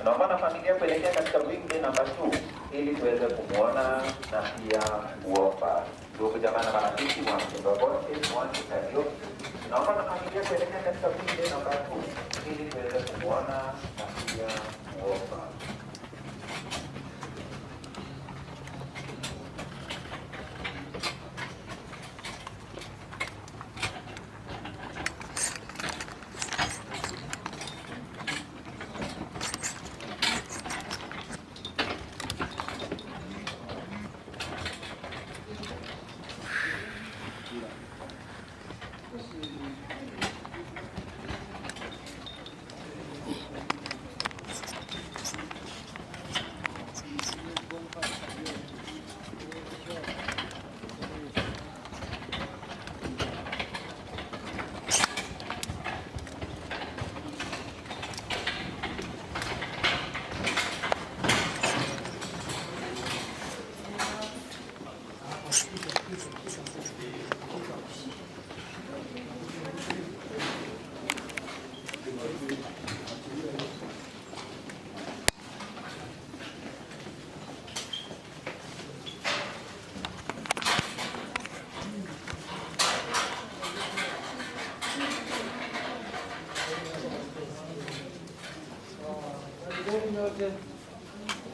Tunaomba na familia kuelekea katika wing bay namba 2 ili tuweze kumuona na pia kuomba. Ndugu jamaa na marafiki wa mpendwa Boniface Mwangi Kariuki, tunaomba na familia kuelekea katika wing bay namba 2 ili tuweze kumuona na pia kuomba.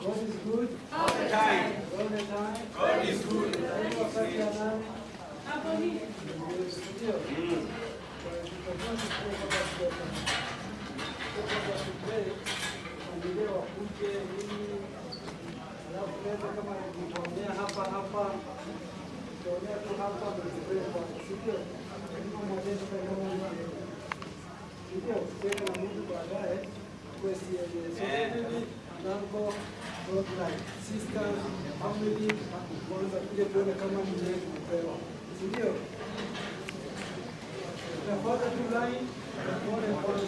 God is good all the time. All the time. God is good. Uncle, like sisters, family, kwanza kuja tuone kama mwenyewe tumepewa. Si ndio? Tutafuata tu line, tuone kwanza.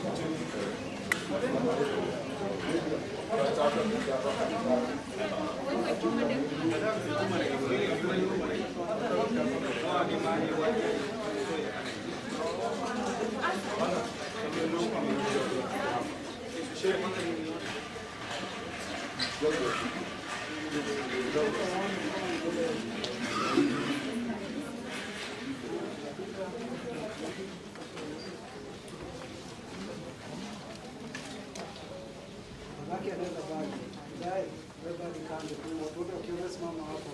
Babake anaweza baki. Baadaye wewe baki kando tu, watu wote wakiona simama hapo.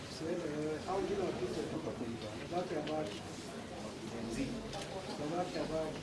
Usiende wewe au wengine wapite tu. Babake abaki. Babake abaki.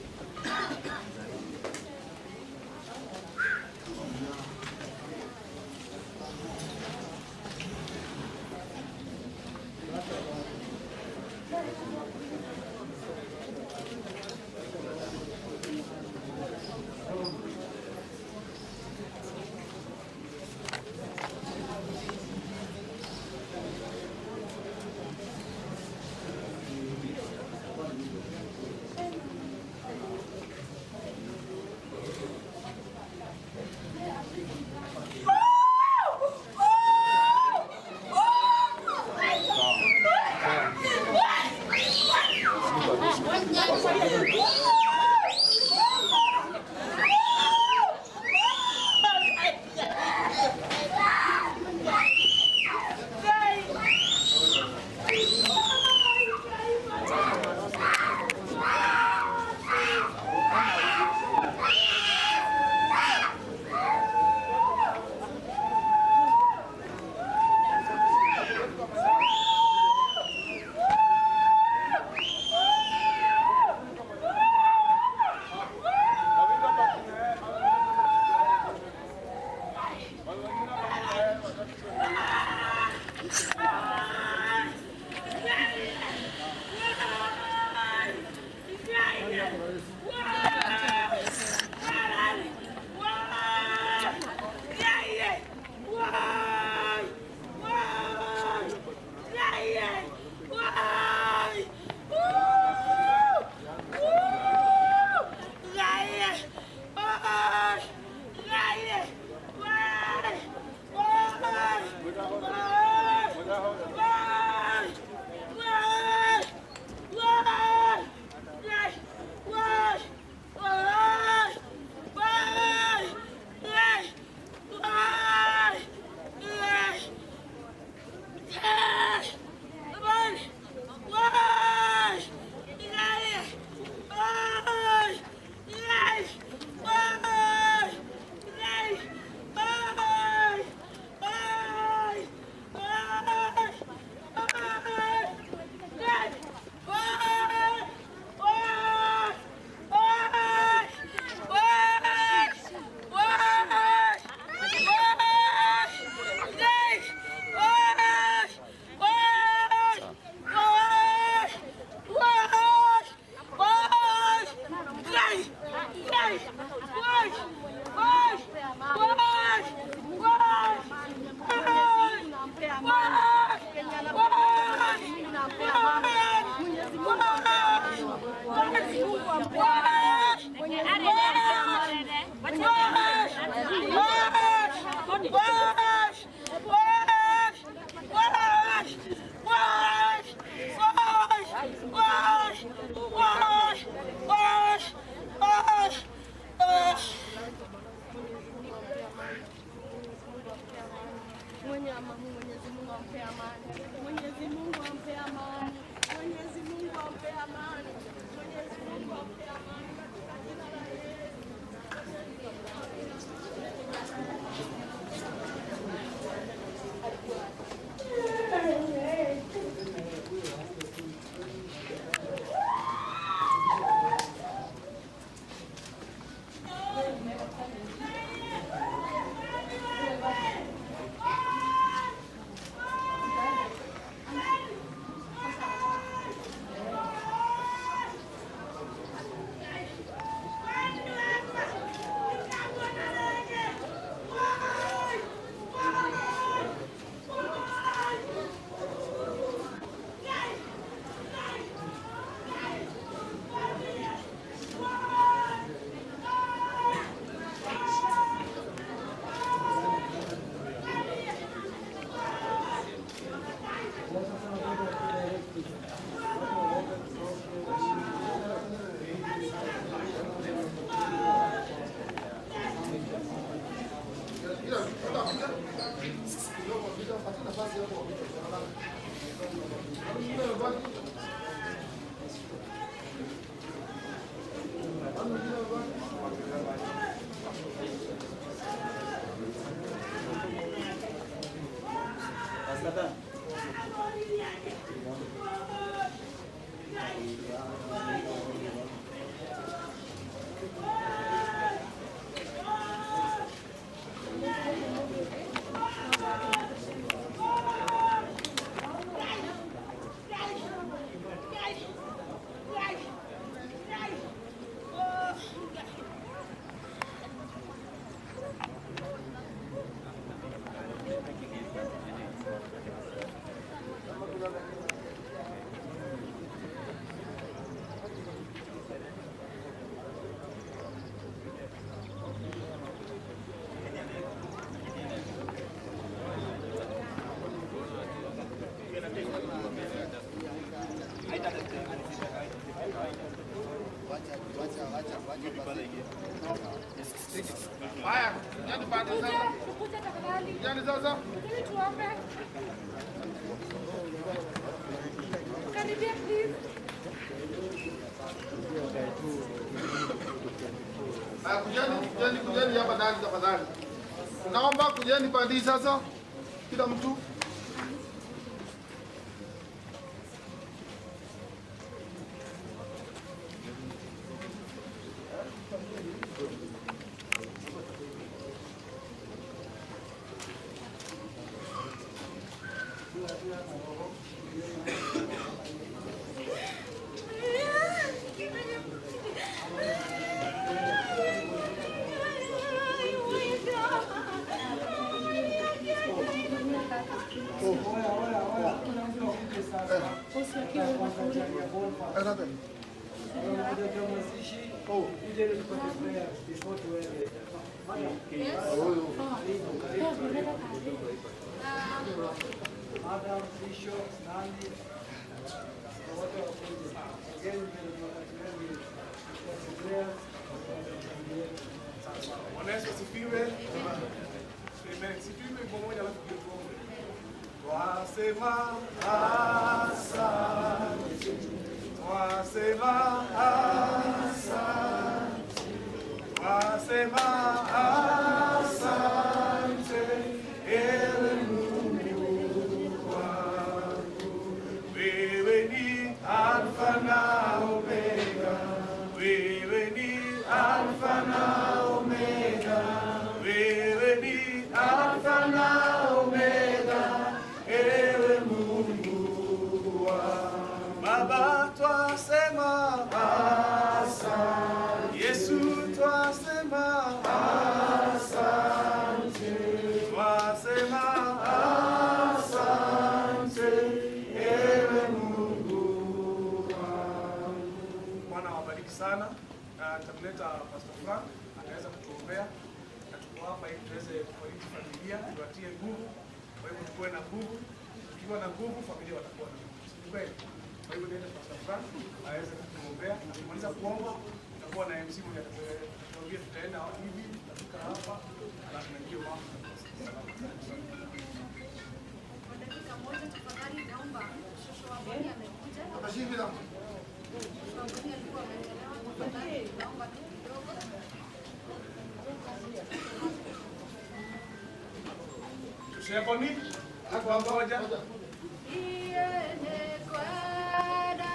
Haya, kujeni pande sasa. Tukuje tafadhali. Kujeni sasa. Kujeni tuombe. Karibia please. Haya, kujeni, kujeni, kujeni hapa ndani tafadhali. Naomba kujeni pande sasa. Kila mtu. Adam, Bishop, Nani, wote wakuje. Wageni mbele ni wakati wenu. Prayers. Bwana Yesu asifiwe. Amen. Sifiwe pamoja alafu tuombe. Twasema asante. Twasema asante. Twasema asante. Ewe Mungu wangu. Wewe ni Alfa na Omega. Wewe ni Alfa na Omega. Wewe ni Alfa na Omega. Ewe Mungu wangu. Baba twasema asante. Yesu twasema asante. Twasema asante. Ewe Mungu wangu. Bwana awabariki sana. Na tutamleta Pastor Frank ataweza kutuombea na tuko hapa ili tuweze kufariji familia, tuwatie nguvu. Kwa hivyo tukuwe na nguvu, tukiwa na nguvu familia watakuwa na nguvu. Si kweli? Kwa hivyo niende Pastor Frank aweze kutuombea. Akimaliza kuomba tutakuwa na MC mmoja atatuambia tutaenda hivi, tutafika hapa, alafu na hiyo mambo. Kwa dakika moja tafadhali naomba shosho wa Boni amekuja. Shosho wa Boni alikuwa amechelewa, tafadhali naomba tu kidogo. Tusheponi kwa pamoja. Iene kwenda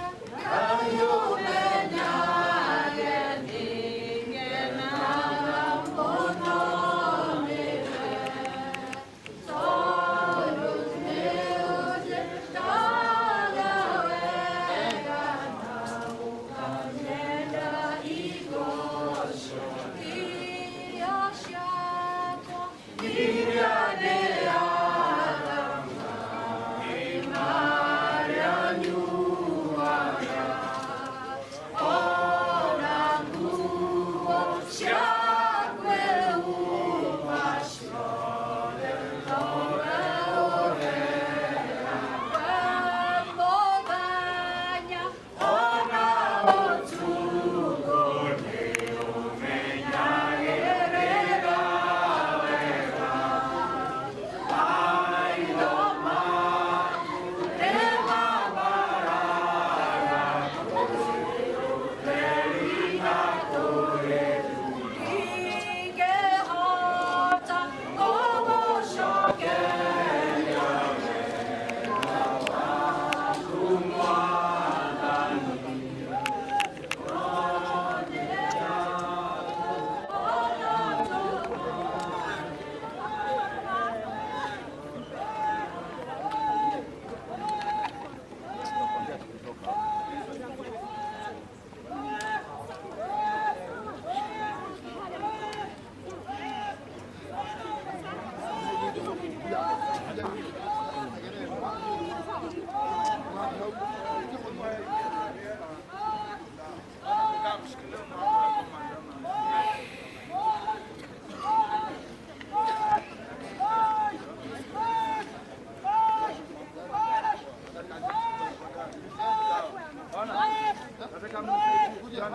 Kuja.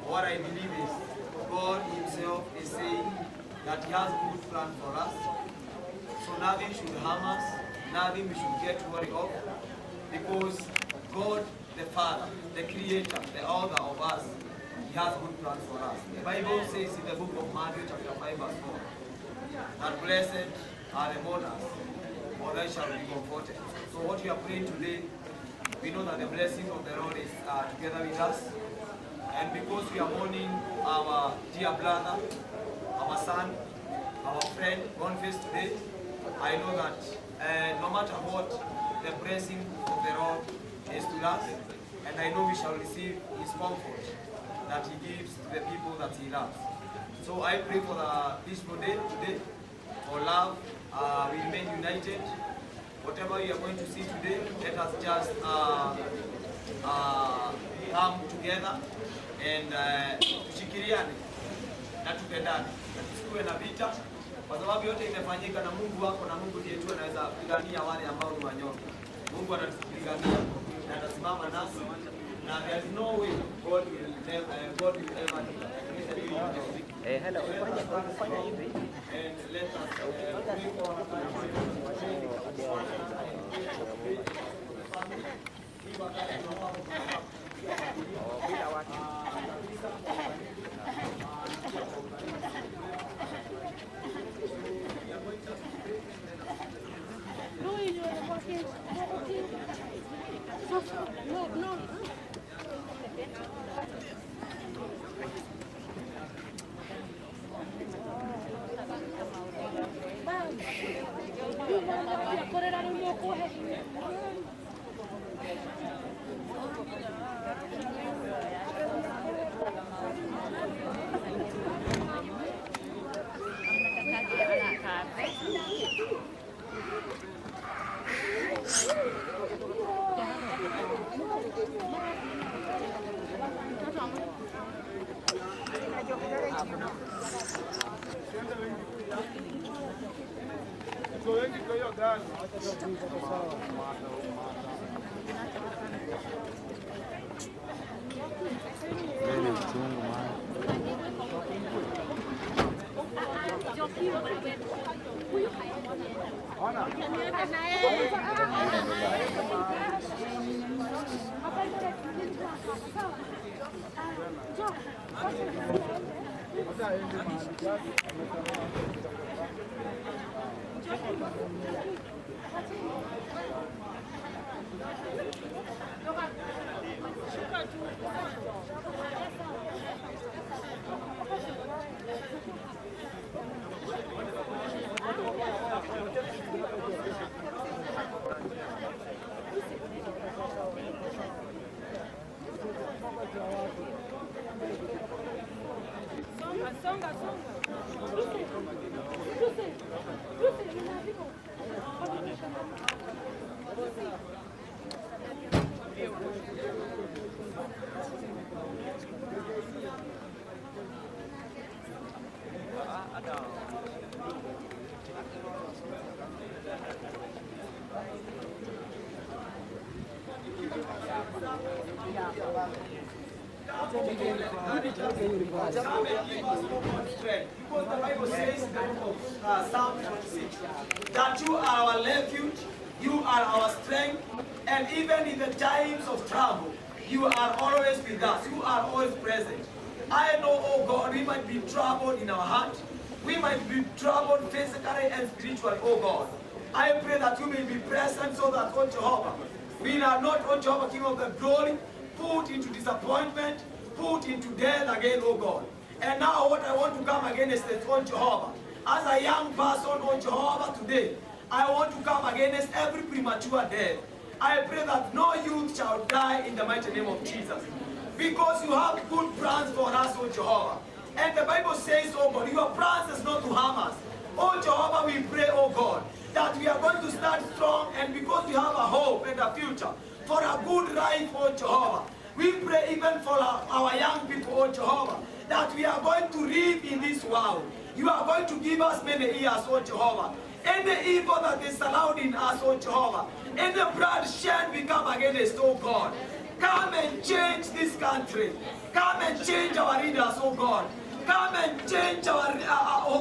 What I believe is God himself is saying that he has good plan for us. So nothing should harm us, nothing we should get worried of, because God the Father, the Creator, the author of us, he has good plans for us. The Bible says in the book of Matthew chapter 5 verse 4, that blessed are the mourners, for they shall be comforted. So what we are praying today, we know that the blessing of the Lord is together with us. And because we are mourning our dear brother, our son, our friend, Boniface today, I know that no matter what, the blessing of the Lord is to us. And I know we shall receive his comfort that he gives to the people that he loves. So I pray for the peaceful day today, for love, we remain united. Whatever we are going to see today, let us just come together and tushikiriane na tupendane, na tusikuwe na vita, kwa sababu yote imefanyika na Mungu wako, na Mungu ndiye tu anaweza kupigania wale ambao ni wanyonge. Mungu anatupigania na atasimama nasi, na there is no way God will never, God will ever hello, ufanya hivi and let us Because the Bible says in the book of Psalm 46 that you are our refuge, you are our strength, and even in the times of trouble, you are always with us, you are always present. I know, oh God, we might be troubled in our heart, we might be troubled physically and spiritually, oh God. I pray that you may be present so that, oh Jehovah, we are not, oh Jehovah, King of the glory, put into disappointment, put into death again, oh God. And now what I want to come again is the oh Jehovah. As a young person, oh Jehovah, today, I want to come against every premature death. I pray that no youth shall die in the mighty name of Jesus. Because you have good plans for us, O Jehovah. And the Bible says, oh God, your plans is not to harm us. Oh Jehovah, we pray, oh God, that we are going to stand strong, and because we have a hope and a future for a good life, oh Jehovah. We pray even for our young people, oh Jehovah, that we are going to live in this world. You are going to give us many years, oh Jehovah. Any evil that is surrounding us, oh Jehovah, any bloodshed we come against, oh God. Come and change this country. Come and change our leaders, oh God. Come and change our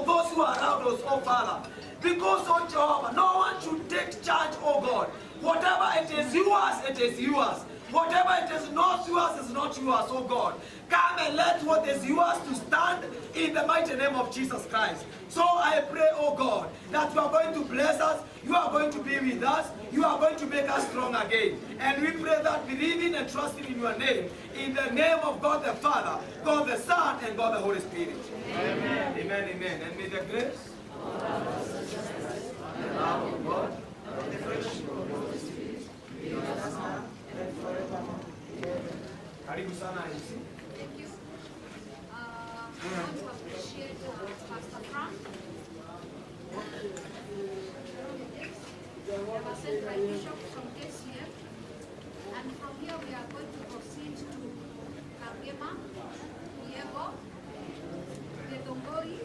those who are around us, oh Father. Because, oh Jehovah, no one should take charge, oh God. Whatever it is yours, it is yours. Whatever it is not yours is not yours, oh God. Come and let what is yours to stand in the mighty name of Jesus Christ. So I pray, oh God, that you are going to bless us, you are going to be with us, you are going to make us strong again. And we pray that believing and trusting in your name, in the name of God the Father, God the Son, and God the Holy Spirit. Amen. Amen, amen. And may the grace of the love of God and the fellowship of the Holy Spirit be with us now and forevermore. Karibu sana MC. Thank you. I want to appreciate Pastor Frank. They were sent by Bishop from KCF. And from here we are going to proceed to Kagema, Diego, Githunguri,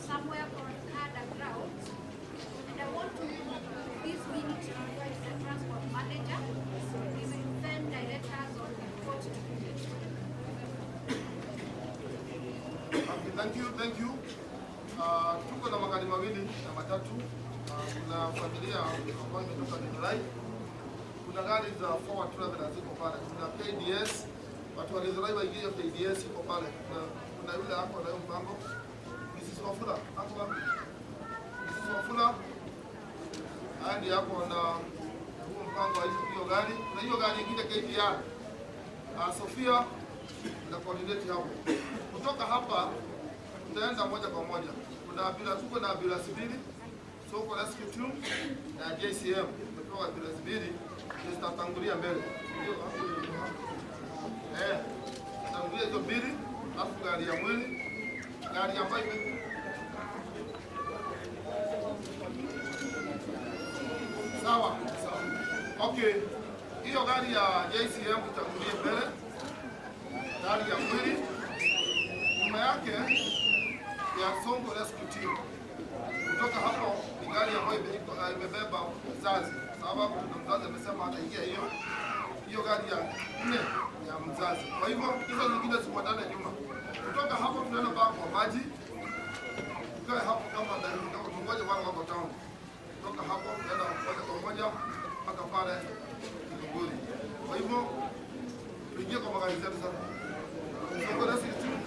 somewhere called Kada Grounds. And I want to, this minute, to invite the transport manager. He will then direct us on what to do. Okay, thank you, thank you. Tuko na magari mawili na matatu. Kuna familia ambayo imetoka Githurai. Kuna gari za forward traveler ziko pale. Kuna KDS, watu wa Githurai waingie KDS iko pale. Kuna yule hapo na mpango. Mrs. Wafula, hapo wapi? Mrs. Wafula. Hadi hapo na huo mpango wa hiyo gari. Kuna hiyo gari nyingine KDR. Sofia na coordinate hapo. Kutoka hapa tutaenda moja kwa moja. Kuna ambulance, tuko na ambulance mbili. Soko Rescue Team na JCM. Tumepewa ambulance mbili, zitatangulia mbele. Tangulia hizo mbili, alafu gari ya mwili, gari ambayo sawa, sawa. Okay. Hiyo gari ya JCM itangulia mbele. Gari ya mwili nyuma yake ya Songo Rescue Team. Kutoka hapo ni gari ambayo imebeba mzazi, sababu kuna mzazi amesema ataingia hiyo gari ya nne ya mzazi. Kwa hivyo hizo zingine zifuatane nyuma. Kutoka hapo tunaenda mpaka kwa maji. Tukae hapo kama dakika ngoja wale wako town. Kutoka hapo tunaenda moja kwa moja mpaka pale Githunguri. Kwa hivyo tuingie kwa magari zetu sasa. Songo Rescue Team.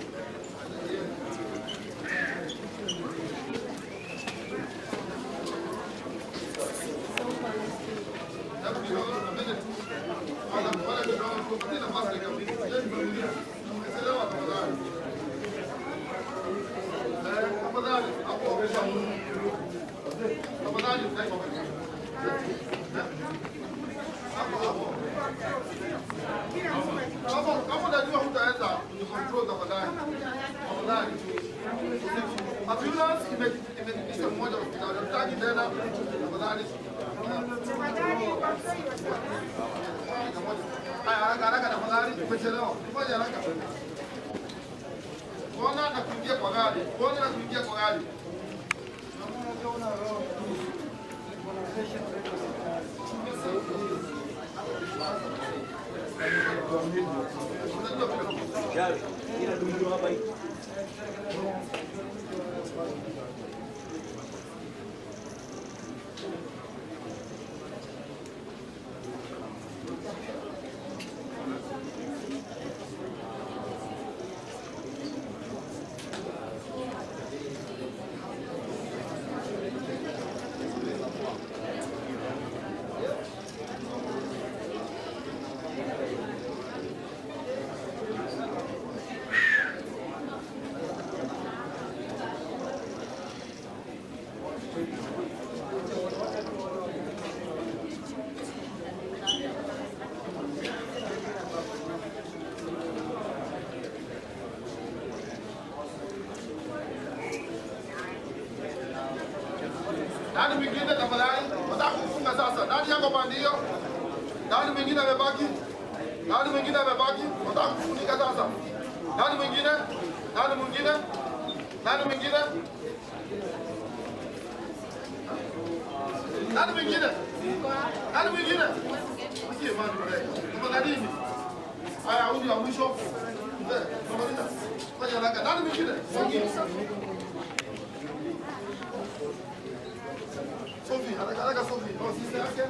Kama unajua hutaweza kucontrol tafadhali. Tafadhali. Ambulance imefikisha mmoja hospitali. Hatutaki tena tafadhali. Haraka haraka tafadhali, tumechelewa. Fanya haraka. Kuona na kuingia kwa gari. Kuona na kuingia kwa gari. Nani mwingine tafadhali? Nataka kufunga sasa. Nani yako pande hiyo? Nani mwingine amebaki? Nani mwingine amebaki? Nataka kufunika sasa. Nani mwingine? Nani mwingine? Nani mwingine? Nani mwingine? Nani mwingine? Usiye mani mzee. Tafadhalini. Haya, huyu wa mwisho. Mzee, tumaliza. Fanya haraka. Nani mwingine? Sophie, haraka haraka Sophie. Oh, sisi yake.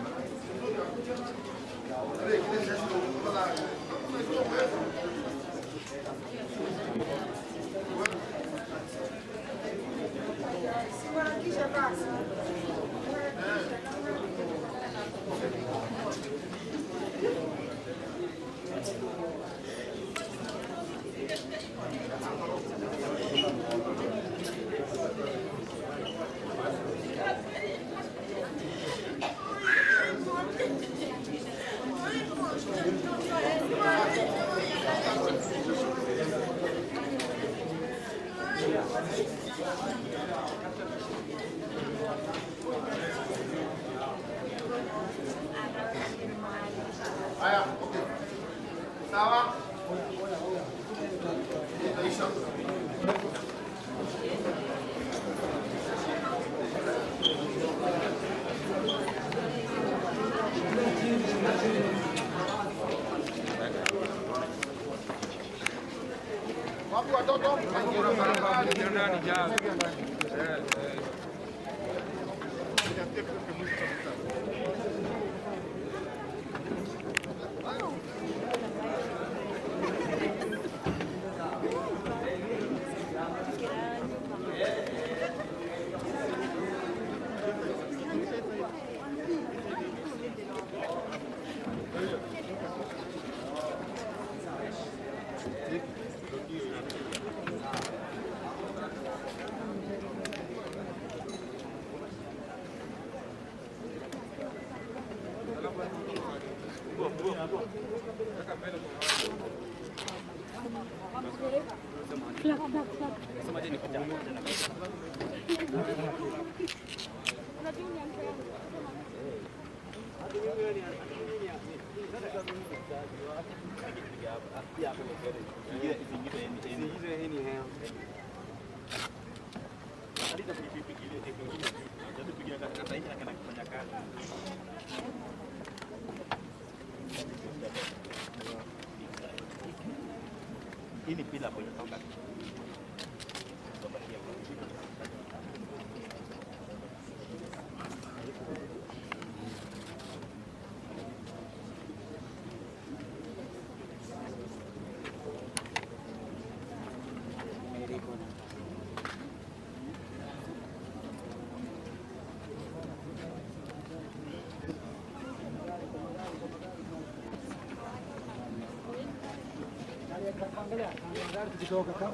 Haya, okay. Sawa? Itaisha. Wapi watoto?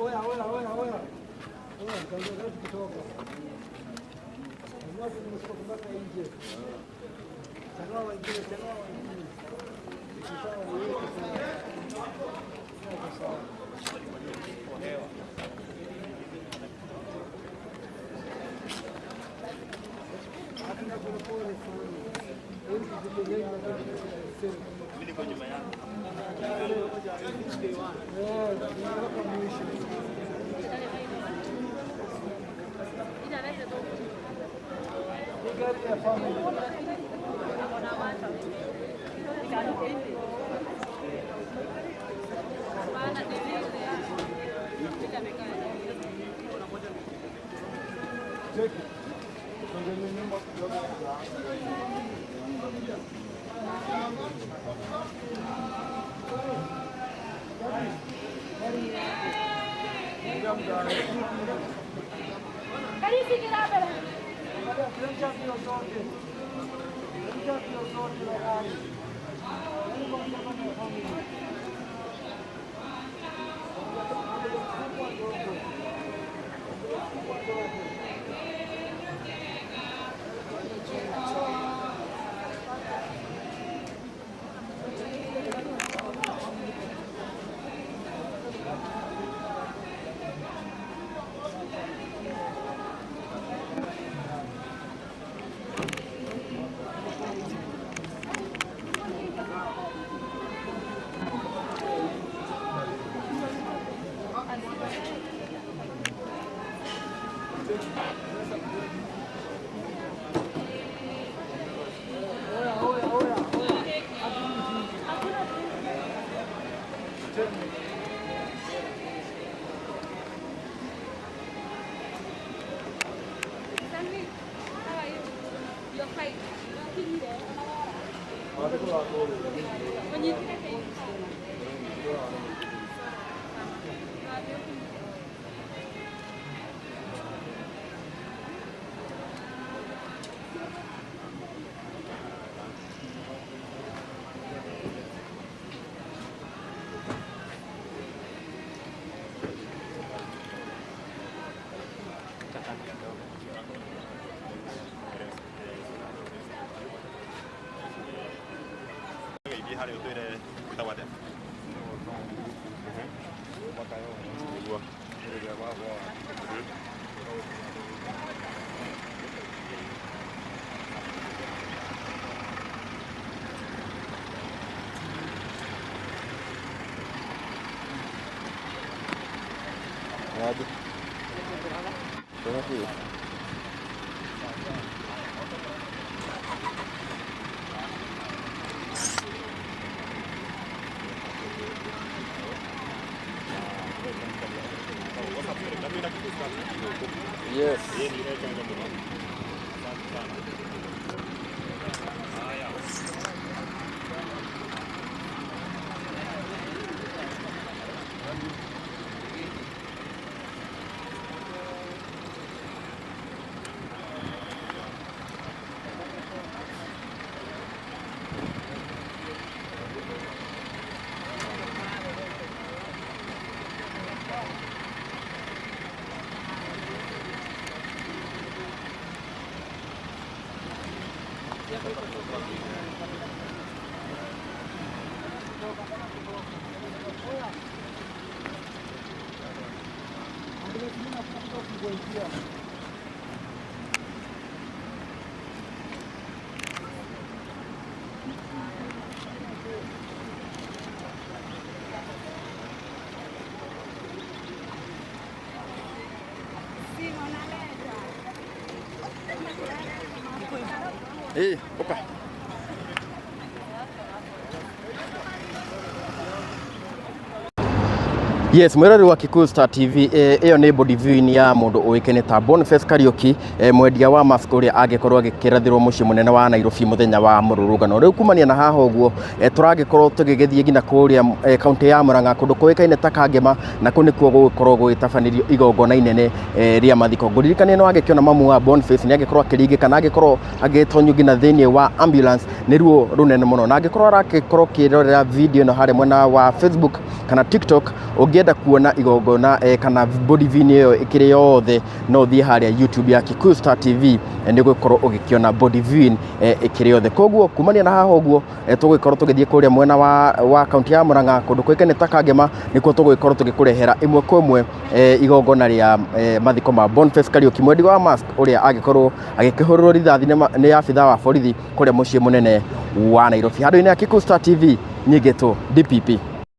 Oya, oya, oya, oya. Oya, gari tukitoka. Watu tumetoka nje. Chanua wengine, chanua wengine. Sawa. Hakuna polepole sana. Mimi niko nyuma yako. Yes. Opa. Yes, mwirori wa Kikuyu Star TV iyo ni body viewing ya mundu uikene ta Boniface Kariuki, mwendia wa mask uria angikorwo agikirathirwo mucii munene wa Nairobi muthenya wa mururungano. Riu kumania na haha uguo, turagikorwo tugigithie nginya kuria kaunti ya Murang'a kundu kuikaine ta Kangema, na kuu nikuo gugikorwo gwitabanĩrio igongona inene ria mathiko. Nguririkanie no angikiona mamu wa Boniface ni angikorwo akiringika na angikorwo agitonywo nginya thiini wa ambulance ni ruo runene muno, na angikorwo aragikorwo ukirorera video ino haria mwena wa Facebook kana TikTok, ungienda kuona igongona kana body viewing iyo ikiri yothe no thie haria YouTube ya Kikuyu Star TV, ni gukorwo ugikiona body viewing ikiri yothe. Koguo kumania na haha uguo, tugikorwo tugithie kuria mwena wa kaunti ya Murang'a kundu kuikaine ta Kangema, nikuo tugikorwo tugikurehera imwe kwa imwe igongona ria mathiko ma Boniface Kariuki, mwendi wa mask uria angikorwo agikihururwo rithathi ni abithaa wa borithi kuria mucii munene wa Nairobi. Handu-ini ya Kikuyu Star TV nyingĩ tu DPP.